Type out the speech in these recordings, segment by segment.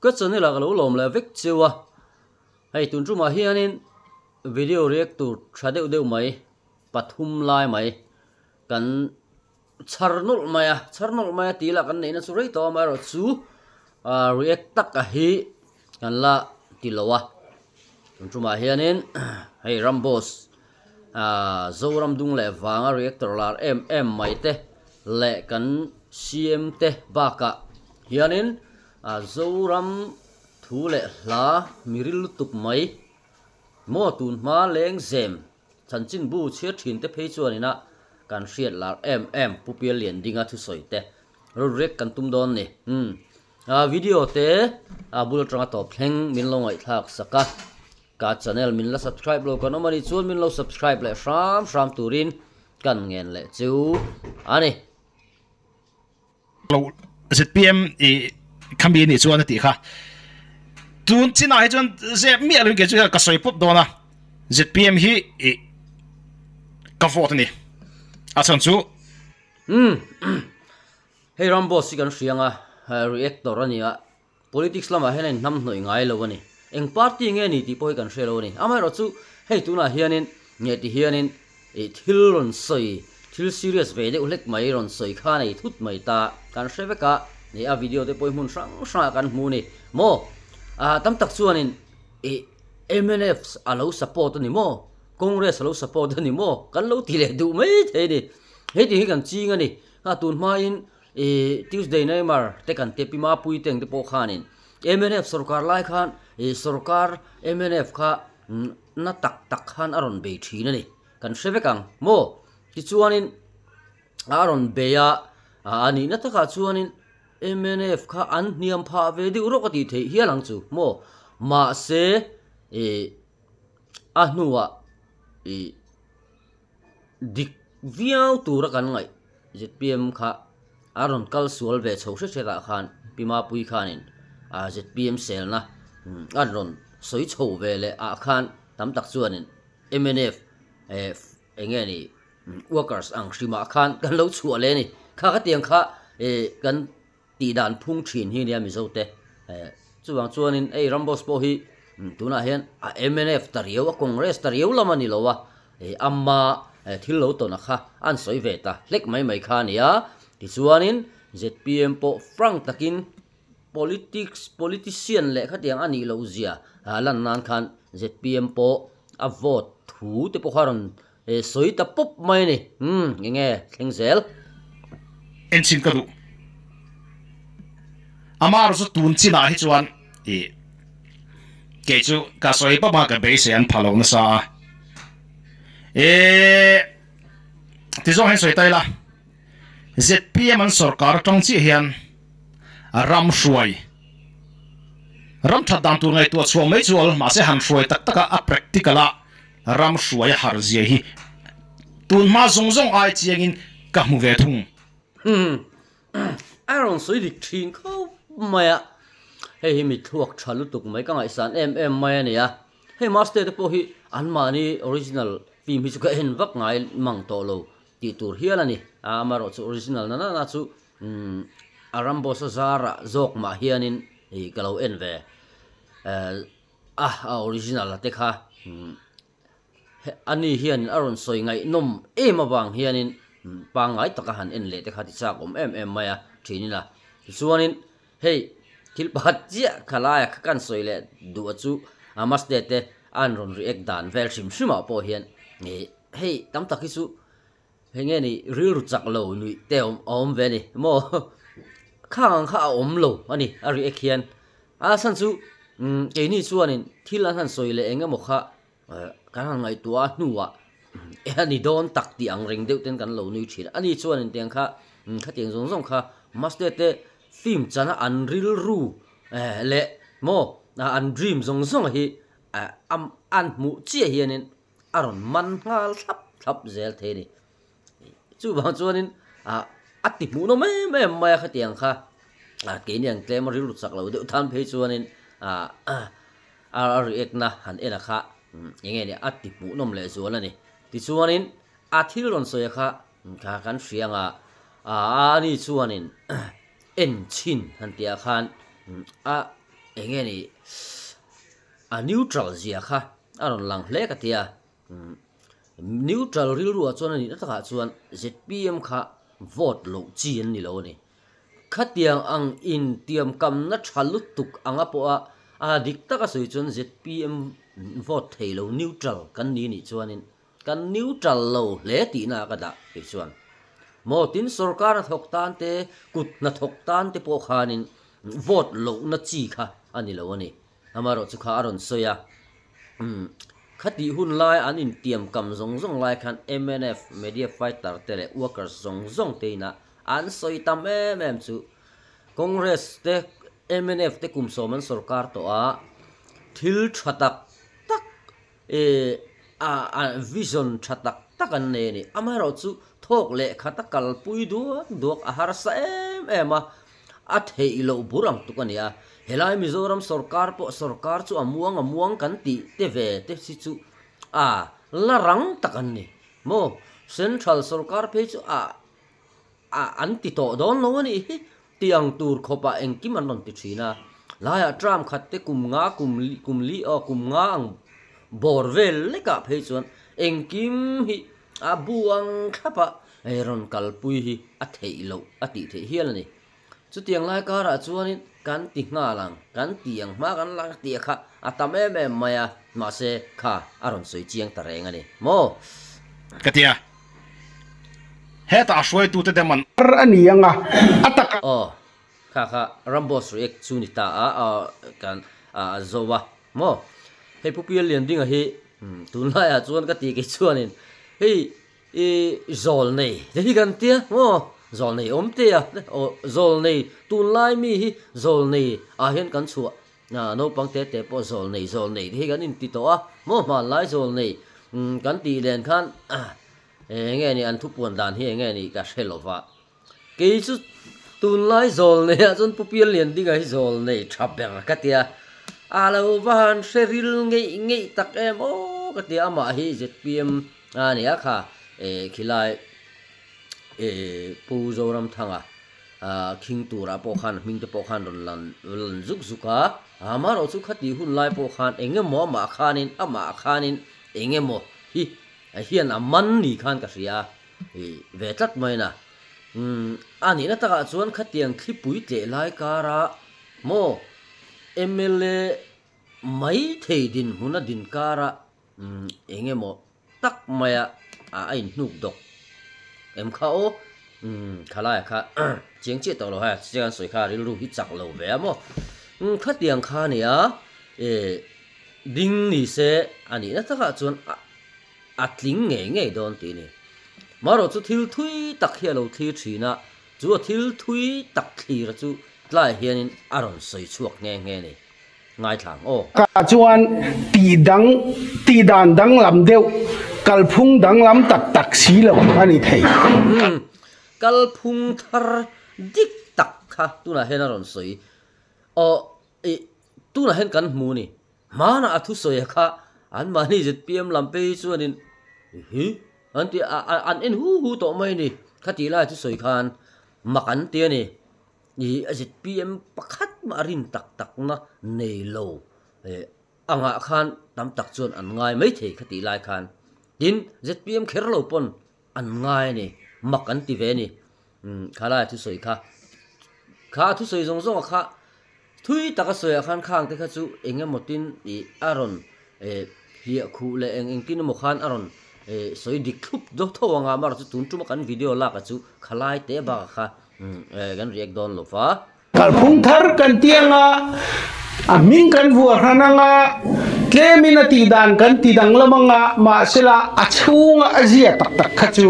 Ka channel ah ka lo lawm leh vek cheu a, hei tun tumah hianin video react tur tha deuh deuh mai pathum lai mai kan chhar nawlh mai a, chhar nawlh mai a tih lah kan neihna chu rei tawh a, amaherawhchu react tak a hi kan la ti lo a, tun tumah hianin hei Ramboss Zoram dung leh vanga reactor lar em em mai te leh kan CM te bakah hianin Zoram thu leh hla miril lutuk mai maw tun hma leng zem chanchinbu chhiar thin te phei chuanina kan hriat lar em em Pu Pial Liandinga thusawi te rawn react kan tum dawn ni. Video te a bul atanga tawp thleng min lo ngaihthlak sak a. Ka channel min la subscribe lo kan awm a nih chuan min lo subscribe leh hram hram turin kan ngen leh chu a ni. Lo zpm i khami nih chuan a tih kha tun chinah hi chuan zep miah lo in kei chu ka sawi pawp dawn a zpm hi i ka vote a ni a chhan chu. Umm hei Ramboss hi kan hria ang a reactor a nia Politics lamah hian a inhnamhnawih ngai lo a ni. Eng party nge ni tih pawh hi kan hre lo a ni. Amaherawhchu hei tunah hianin nge ti hianin ih thil rawn sawi, thil serious ve deuh hlek mai rawn sawi kha nei thut mai ta kan hre vek a, ih a video te pawh hi hmun hrang hrangah kan hmu a ni maw? Ah tam tak chuanin ih mnf a lo support a ni maw? Congress a lo support a ni maw? Kan lo ti leh duh mai thei a ni. Hei tih hi kan ching a ni. Kha tun hmain Ih Tuesday Neymar te kan tep i Mapui teng te pawh khanin mnf sorkar lai khan ih sorkar mnf kha na tak tak khan a rawn bei thin a ni kan hre vek ang maw tichuanin a rawn bei a a nihna takah chuanin mnf kha an hniam phah ve deuh rawk a tih theih hial ang chu maw mahse ih a hnuah ih. Dik viau tura kan ngaih zpm kha a rawn kal sual ve chho hret hret ah khan Pi Mapui khanin zpm selna a rawn sawi chho ve leh ah khan tam tak chuanin mnf eng nge ni workers ang hrimah khan kan lo chhuah leh a ni. Kha khatiang kha kan Tih dan phung thin hi nia Mizo te. Chuvang chuanin hei Ramboss pawh hi tunah hian a mnf ta riau a Congress ta riau lam a ni lo a, amma thil lo tawn a kha an sawi ve ta hlek mai mai kha a ni a. Tichuanin zpm pawh frank takin politics politician leh khatiang a nih loh zia lan nan khan zpm pawh a vote thu te pawh kha rawn sawi ta pawp mai a ni. Umm enge thleng zel. Enchhin ka duh. Amah erawh chu tun chinah hi chuan ih kei chu ka sawi pawp a ka beisei an pha lo nasa a. Eeh ti zawng hian sawi ta ila zpm an sorkar atang chiah hian ram hruai ram that dan tur ngaihtuah chhuah mai chu awl mahse han hruai tak tak a a practical a Ram hruai a harh zia hi tun hma zawng zawng ai chiangin ka hmu ve thung. Umm a rawn sawi dik thin khawp mai a, hei hi mi thluak tha lutuk mai ka ngaihsan em em mai a ni a, hei master te pawh hi anmahni original film hi chu ka en vak ngai mang tawh lo tih tur hial a ni, amaherawh chu original na na na chu umm a Ramboss a zarah zawk mah hianin ih ka lo en ve A a original a te kha ani hian a rawn sawi ngaihnawm em avang hianin pangngai taka han en leh te kha ti chak awm em em mai a thinin a. Tichuanin hei thil pakhat chiah kha laia kha kan sawi leh duh a chu a maste te an rawn react dan vel hrim hrimah pawh hian hei tam tak hi chu hei nge ni rilru chak lo nuih te a awm ve a ni maw khang ang kha a awm lo a ni a react hian. A chhan chu keini chuanin thil an han sawi leh eng emaw kha kan han ngaihtuah a hnuah e a ni dawn tak tih ang reng deuh ten kan lo nui thin a. Ani chuanin tiang kha khatiang zawng zawng kha Master te film chana an rilru leh maw an dream zawng zawng hi an hmuh chiah hianin a rawn man nghal thlap thlap zel thei a ni. Chuvang chuanin ah a ti hmuh nawm em em mai a khatiang kha ah keini ang tlem a rilru chak lo deuh tan phei chuanin ah a react na han en a kha eng nge ni a ti hmuh nawm leh zual a ni. Tichuanin a thil rawn sawi a kha kha kan hria ang a ah ani chuanin en chhin han tih ah khan a. Enge ni a neutral zia kha a rawn lang hle ka tia. Neutral rilruah chuan a nihna takah chuan zpm kha vote loh chi an ni lo a ni. Khatiang ang intiamkamna tha lutuk anga pawha a dik taka sawi chuan zpm vote thei lo neutral kan ni nih chuanin kan neutral lo hle tihna a ka dah kei chuan. Maw tin sorkar hnathawk tan te kut hnathawk tan te pawh khanin vote lohna chi kha a ni lo a ni. Amaherawhchu kha a rawn sawi a, umm khatih hun lai an intiamkam zawng zawng lai khan mnf media fighter te leh workers zawng zawng te ina an sawi tam em em chu Congress te mnf te kum sawm an sorkar tawh a, thil tha tak tak eh a vision tha tak tak an nei a ni. Amaherawhchu thawk leh khat a kalpui duak duak a harsa em em a, A theih loh bur ang tuk a nia. Helai Mizoram sorkar pawh sorkar chu a muang a muang kan tih te ve te si chu a la rang tak an ni maw? Central sorkar phei chu a a an ti tawh dawn lo a nih hi tih ang tur khawpah engkim an rawn ti thin a. Laiah tram khat te kum nga kum kum li aw kum nga ang bawr vel lekah phei chuan engkim hi a bu ang thlap a. Hei rawn kalpui hi a theih loh a tih theih hial a ni. Chutiang lai karah chuanin kan ti nghal ang, kan ti ang hma kan la tih kha a tam em em mai a, mahse kha a rawn sawi chiang ta reng a ni maw? Ka ti a, hetah hruaitute dem an. A ni ang a, a taka. Aw, kha kha Ramboss react chu ni ta a, kan a zo a maw? Hei Pu Pial Liandinga hi tunlaiah chuan ka tih kei chuanin hei I zawl nei te hi kan tia maw? Zawl nei awm te a, aw zawl nei tunlai mi hi zawl nei ah hian kan chhuah naupang te te pawh zawl nei zawl nei te hi kan inti tawh a maw hmanlai zawl nei kan tih len khan eng nge ni an thupuan dan hi eng nge ni ka hre lo va kei chu tunlai zawl nei ah chuan Pu Pialliandinga hi zawl nei tha ber ka tia a lo va han hre ril ngeih ngeih tak em aw ka tia amah hi zpm A nia kha eh khilai eh Pu Zoramthanga ah khing turah pawh khan hming te pawh khan rawn lan lan zuk zuk a, amaherawh chu khati hun lai pawh khan eng emaw amah khanin amah khanin eng emaw hi hian a man ni khan ka hria ih ve tlat mai na. Umm a nihna takah chuan khatiang thlipui tleh lai kara maw mla mai thei dinhmuna din kara Umm eng emaw tak maia a inhnuk dawk em kha aw umm khalai kha chiang chiah tawh lo hai chiang an sawi kha rilru hi chak lo ve a maw umm khatiang kha nia eh ding ni se a nihna takah chuan a a tling ngei ngei dawn tih a ni marawh chu thil thui tak hi a lo thlir thin a chu a thil thui tak thlir chu tlai hianin a rawn sawi chhuak nghe nghe a ni. Ngaithla ang aw. Ka chuan tih dang, tih dan danglam deuh, kalphung danglam tak tak si lo a ni thei. Umm, kalphung thar dik tak kha tunah hian a rawn sawi. Aw, ih, tunah hian kan hmu ni. Hmanah a thusawi kha anmahni zpm lam phei chuanin, Hi, an ti, an en hu hu tawh mai ni. Khatih lai thusawi khan mak an ti a ni. I zpm pakhat mah rin tak takna nei lo angah khan tam tak chuan an ngai mai thei kha tih lai khan. Tin, zpm kher lo pawn an ngai a ni, mak an ti ve a ni. Khalai thusawi kha, kha thusawi zawng zawng a kha thui taka sawiah khan khang te kha chu eng emaw tin ih a rawn hliah khuh leh eng engtin emaw khan a rawn sawi dik thlup deuh tho ang a, amaherawhchu tun tuma kan video lak a chu khalai te bakah kha Kan react dawn lo va. Kalphung thar kan ti anga, a hming kan vuah hran anga, tlemin a tih dan kan ti danglam anga, mahsela a chhunga a zia tak tak kha chu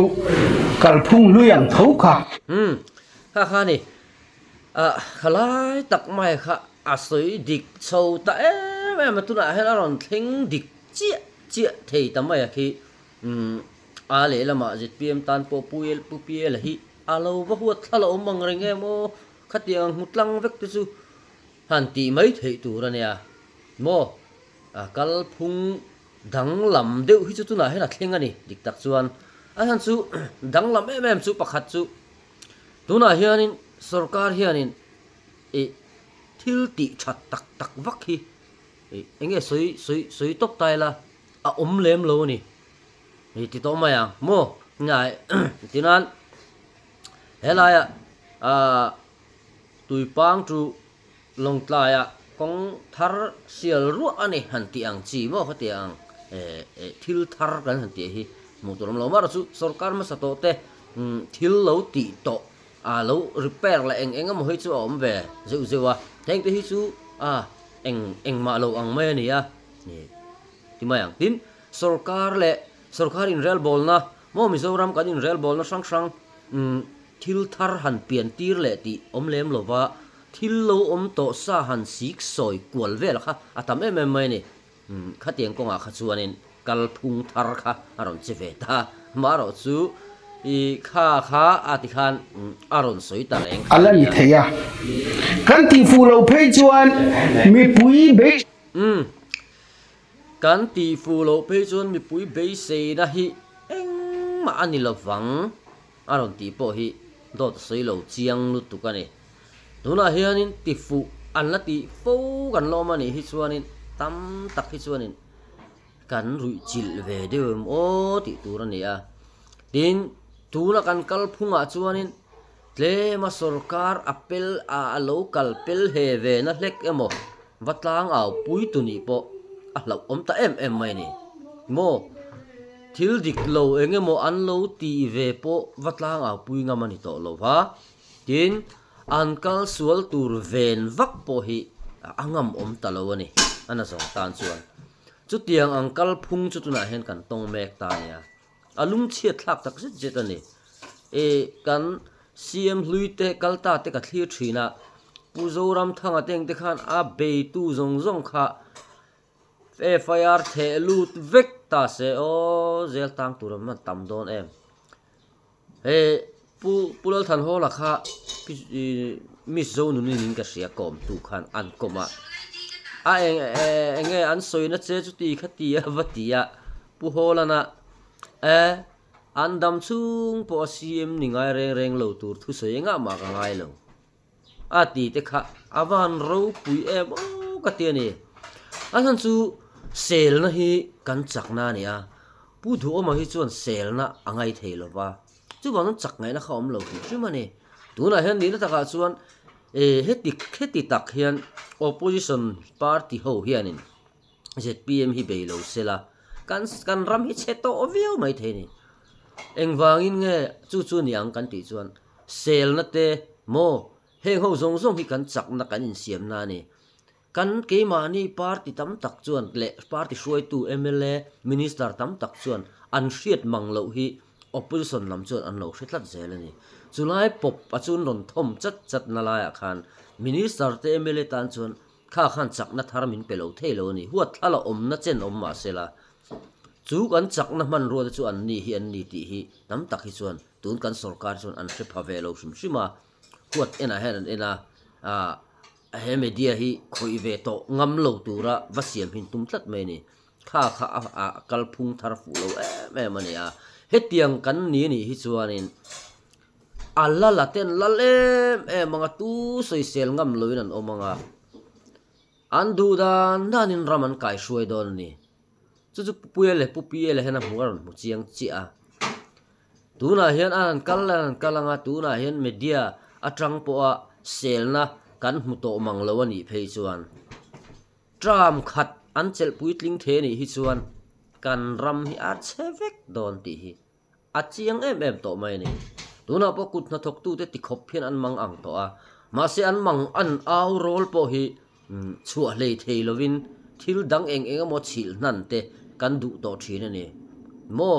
kalphung hlui ang tho kha. Umm, kha kha ni. Ah, khalai tak mai kha a sawi dik chho ta em em a, tunah hian a rawn thleng dik chiah chiah thei ta mai a khi. Umm, a lehlamah zpm tan pawh Pu Pu Piela hi a lo va huat thla la awm ang reng em aw, khatiang ang hmu tlang vek te chu han tih mai theih tur a nia maw? A kalphung danglam deuh hi chu tunah hian a thleng a ni dik tak chuan. A chhan chu danglam em em chu pakhat chu tunah hianin sorkar hianin ih. Thil tih that tak tak vak hi eng nge sawi sawi sawi tawp ta ila a awm lem lo a ni. Hei ti tawh mai ang maw ngai tinan helaiah ah tuipang chu lawngtlaiah kawng thar sial ruah a ni han tih ang chi maw kha tih ang eh eh thil thar kan han tih hi hmuh tur awm lo marawh chu sorkar hmasa tawh te thil lo tih tawh ah lo repair leh eng eng emaw hi chu a awm ve zeuh zeuh a heng te hi chu ah eng engmah lo ang mai a ni a ti mai ang tin. Sorkar leh sorkar inrelbawlna maw Mizoram kan inrelbawlna hrang hrang thil thar han pian tir leh tih awm lem lova thil lo awm tawh sa han sik sawi kual vel kha a tam em em mai a ni. Khatiang kawngah kha chuanin kalphung thar kha a rawn che ve ta. Amaherawh chu i kha kha a ti khan a rawn sawi ta reng kha A a la ni nia. thei a. Kan tihfuh loh phei chuan mipui bei. Kan tih fuh loh phei chuan mipui beiseina hi engmah a ni lovang a rawn tih pawh hi dawt a sawi lo chiang lutuk a ni. Tunah hianin ti fuh an la tih fo kan la awm a nih hi chuanin tam tak hi chuanin kan ruih chilh ve deuh em aw tih tur a ni a. Tin, tuna kan kalphungah chuanin tlema sorkar a pel a lo kal pel he ve na hlek emaw Va tlang au pui tu nih pawh a hlauh awm ta em em mai a ni. Maw? Thil dik lo eng emaw an lo tih ve pawh va tlang au pui ngam a ni tawh lo va. Tin, an kal sual tur ven vak pawh hi a ngam awm ta lo a ni, a na zawng tan chuan. Chutiang ang kal phung chu tunah hian kan tawng mek ta a nia. A lungchhiat thlak tak zet zet a ni. E, kan CM hlui te kal ta te ka thlir thin a, Pu Zoramthanga te engte khan a beitu zawng zawng kha FIR theh lut vek ta se aw, zel tang tur an tam dawn em. He Pu Pu Lalthanhawla kha Miss Zonuninin in ka hria kawm tu khan an kawm a, a eng enge an sawina che chu ti kha ti a va ti a, Pu Hawlana e an dam chhung pawh a CM ni ngai reng reng lo tur thusawi engah mah ka ngai lo. A ti te kha a va han ropui em aw ka ti a ni. A chhan chu selna hi kan chakna a ni a, Pu Duhawma hi chuan selna a ngai thei lo va, chuvang chuan chak ngaihna kha a awm lo hrim hrim a ni. Tunah hian nihna takah chuan eh heti heti tak hian opposition party ho hianin zpm hi bei lo se la, kan kan ram hi chhe tawh viau mai thei a ni. Engvangin nge chu chu ni ang kan tih chuan Selna te maw? Heng ho zawng zawng hi kan chakna kan insiamna a ni. Kan keimahni party tam tak chuan leh party hruaitu mla, minister tam tak chuan an hriat mang loh hi opposition lam chuan an lo hre tlat zel a ni. Chulai pawp a chun rawn thawm chat chat na laiah khan minister te mla tan chuan kha khan chakna thar min pe lo thei lo a ni. Huat thla la awmna chen awm mahsela chu kan chakna hmanrua te chu an ni hi an ni tih hi tam tak hi chuan Tun kan sorkar chuan an hre pha ve lo hrim hrim a, huat enah hian an en a, ah he media hi khawih ve tawh ngam lo tura va siam hin tum tlat mai a ni. Kha kha a a kalphung thar fuh lo em em a ni a, hetiang kan ni anih hi chuanin a la la ten lal em em ang a, tu sawisel ngam loin an awm ang a, an duh dan danin ram an kaihruai dawn a ni. Chu chu Pupuia leh Pupi leh hian a hmu a rawn hmu chiang chiah a. Tunah hian a han kal a han kal anga tunah hian media atang pawha selna kan hmu tawh mang lo a nih phei chuan term khat an chelh puitling thei a nih hi chuan kan ram hi a chhe vek dawn tih hi a chiang em em tawh mai a ni. Tunah pawh kut hnathawktute tikhawp hian an mang ang tawh a, mahse an mang an au rawl pawh hi chhuah hlei thei lovin thil dang eng eng emaw chhilh hnan te kan duh tawh thin a ni. Maw?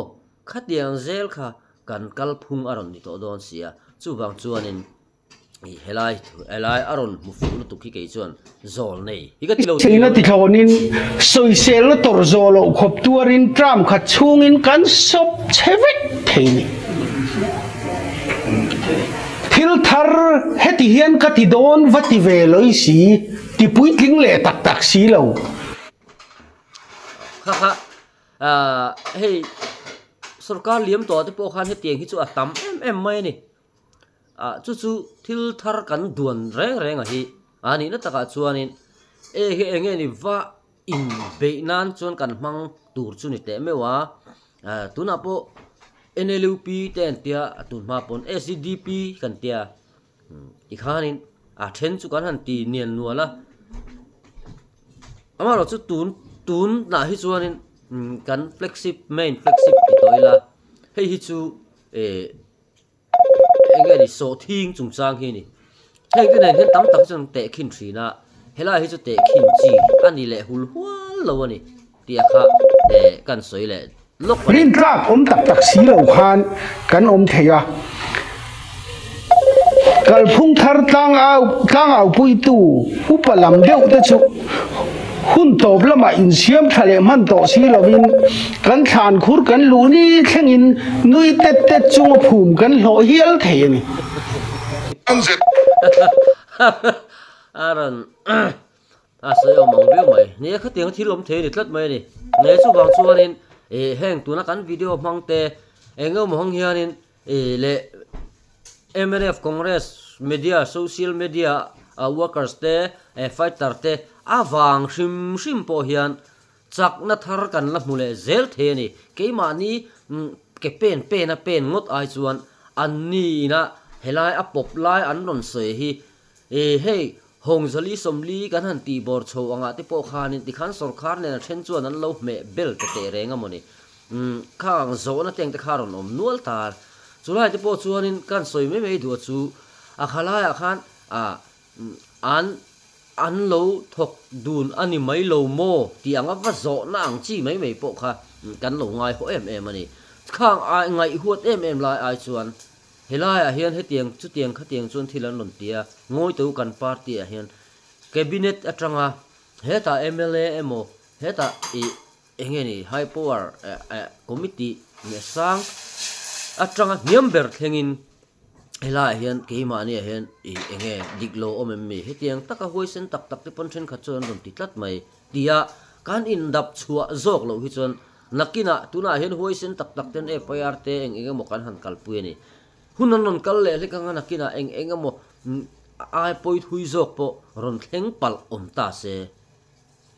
Khatiang zel kha kan kalphung a rawn ni tawh dawn si a, chuvang chuanin i helai helai a rawn hmu fuh lutuk hi kei chuan zawl nei hi ka ti lo China ti thlawnin sawiselna tawrh zawh loh khawp tuarin tram khat chhungin kan sawp chhe vek thei ni. Thil thar heti hian ka ti dawn va ti ve lawih si, ti puitling leh tak tak si lo. Kha kha hei sorkar liam tawh te pawh khan hetiang hi chu a tam em em mai a ni. Ah chu chu thil thar kan duan reng reng a hi. A nihna takah chuanin e hi eng nge ni va inbeih nan chuan kan hmang tur chu ni teh meuh a, tunah pawh NLUP te an tia tun hma pawn SEDP kan tia tikhanin a then chu kan han ti nian nual a, amaherawh chu tun tunah hi chuanin kan flagship main flagship ti tawh ila hei hi chu eh. Eng nge ni sawhthing chungchang hi ni. Heng te nen hian tam tak chuan tehkhin thin a, helai hi chu tehkhin chi a ni leh hul hual lo a ni tih a kha eh kan sawi leh lawk a ni. Rintlak awm tak tak si lo khan kan awm thei a, kalphung thar tlang au tlang aupuitu upa lam deuh te chu Hun tawp lamah insiam tha leh hman tawh si lovin kan thlan khur kan luh ni thlengin nui tet tet chunga phum kan hlawh hial thei a ni. A rawn a sawi awm ang viau mai. Ni e, khatiang thil awm thei a ni tlat mai a ni. Nge chuvang chuanin ih heng tuna kan video hmang te eng emaw hmang hianin ih leh mnf Congress media social media a workers te eh fighter te a vang hrim hrim pawh hian chakna thar kan la hmu leh zel thei a ni. Keimahni ke pen pen a pen ngawt ai chuan an ni ina helai a pawp lai an rawn sawi hi eh hei Hawngzali sawmli kan han tih bawr chho angah te pawh khanin tikhan sawrkhar nen a then chuan an lo hmeh bel ta teh reng a mawni. Umm khang zawhna teng te kha rawn awm nual ta. Chulai te pawh chuanin kan sawi mai mai duh a chu a khalaiah khan ah an an lo thawk dun a ni mai lo maw tih anga va zawhna ang chi mai mai pawh kha kan lo ngai haw em em a ni. Khang ai ngaihhuat em em lai ai chuan helaiah hian hetiang chutiang khatiang chuan thil an rawn ti a, ngawi teu kan party ah hian cabinet atanga hetah mla emaw hetah ih Eng nge ni high power committee nge sang atanga hniam ber thlengin helaiah hian keimahniah hian ih eng nge dik lo awm em mi hetiang taka huaisen tak tak te pawn thenkhat chuan an rawn ti tlat mai tia kan indap chhuah zawk loh hi chuan nakinah tunah hian huaisen tak tak ten FIR te eng eng emaw kan han kalpui a ni. Hun an rawn kal leh hlek anga nakinah eng eng emaw ai pawi thui zawk pawh rawn thleng palh awm ta se.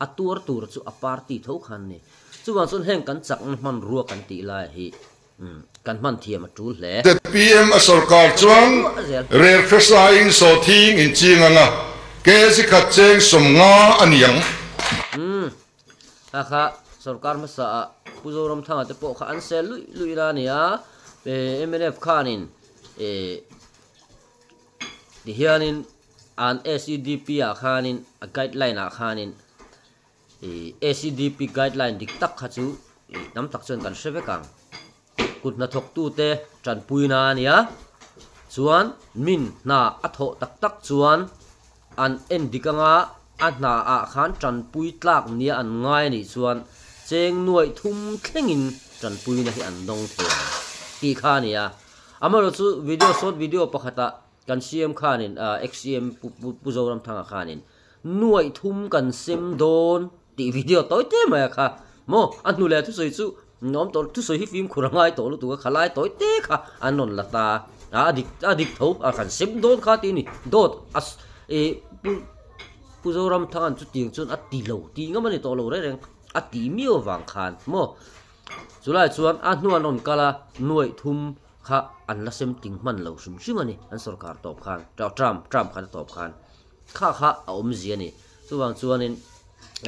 A tuar tur chu a party tho khan ni. Chuvang chuan heng kan chakna hmanrua kan tih lai hi kan hman thiam a tul hle. ZPM a sorkar chuan rel hresain sawthing in ching anga kg khat cheng 50 a ni ang. Umm kha kha sorkar hmasa ah Pu Zoramthanga te pawh kha an sel luih luih la ania mnf khanin eh tihianin An SEDP ah khanin a guideline ah khanin ih SEDP guideline dik tak kha chu ih tam tak chuan kan hre vek ang. Kut hnathawktute tanpuina a nia, chuan min hna a thawh tak tak chuan an en dik anga a hna ah khan tanpui tlak nia an ngai a nih chuan cheng nuaih thum thlengin tanpuina hi an dawng thei ang tih kha a nia. Amaherawhchu video short video pakhatah Kan CM khanin ex-CM Pu Zoramthanga khanin nuaih thum kan sem dawn tih video tawi te mai a kha maw a hnu leh thusawi chu nuam tawh thusawi hi fimkhur a ngai tawh lutuk a khalai tawi te kha an rawn la ta a dik a dik tho a kan sem dawn kha tih a ni dawt a ih Pu Pu Zoramthanga'n chutiang chuan a ti lo tih ngam a ni tawh lo reng reng a tih miau avang khan maw chulai chuan a hnuan rawn kal a nuaih thum kha an la sem ting hman lo hrim hrim a ni an sorkar tawp khan tram tram khan a tawp khan kha kha a awmzia a ni chuvang chuanin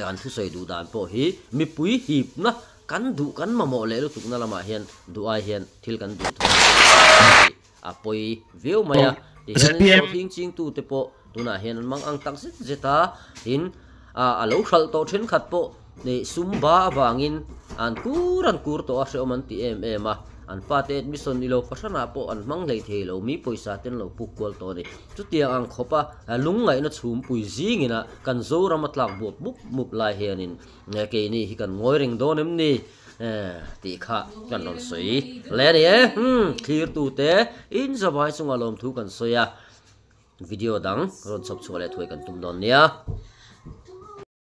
an thusawi duh dan pawh hi mipui hipna kan duh kan mamawh leh lutukna lamah hian duh ai hian thil kan duh thawh hi a pawi viau mai a tihianin sawhthing chingtute pawh tunah hian an mang ang tak zet zet a tin a lo hralh tawh thenkhat pawh ih sum ba avangin an kur an kur tawh a hrehawm an ti em em a, an fate admission ilo fahranah pawh an hmang hlei thei lo mi pawisa te an lo puk kual tawh a ni. Chutiang ang khawpa lungngaihna chhumpui zingina kan Zoram a tlak buap mup mup lai hianin keini hi kan ngawi reng dawn em ni tih kha kan rawn sawi hle a ni e. Thlirtute inzavai chunga lawmthu kan sawi a. Video dang rawn chhawp chhuah leh thuai kan tum dawn nia.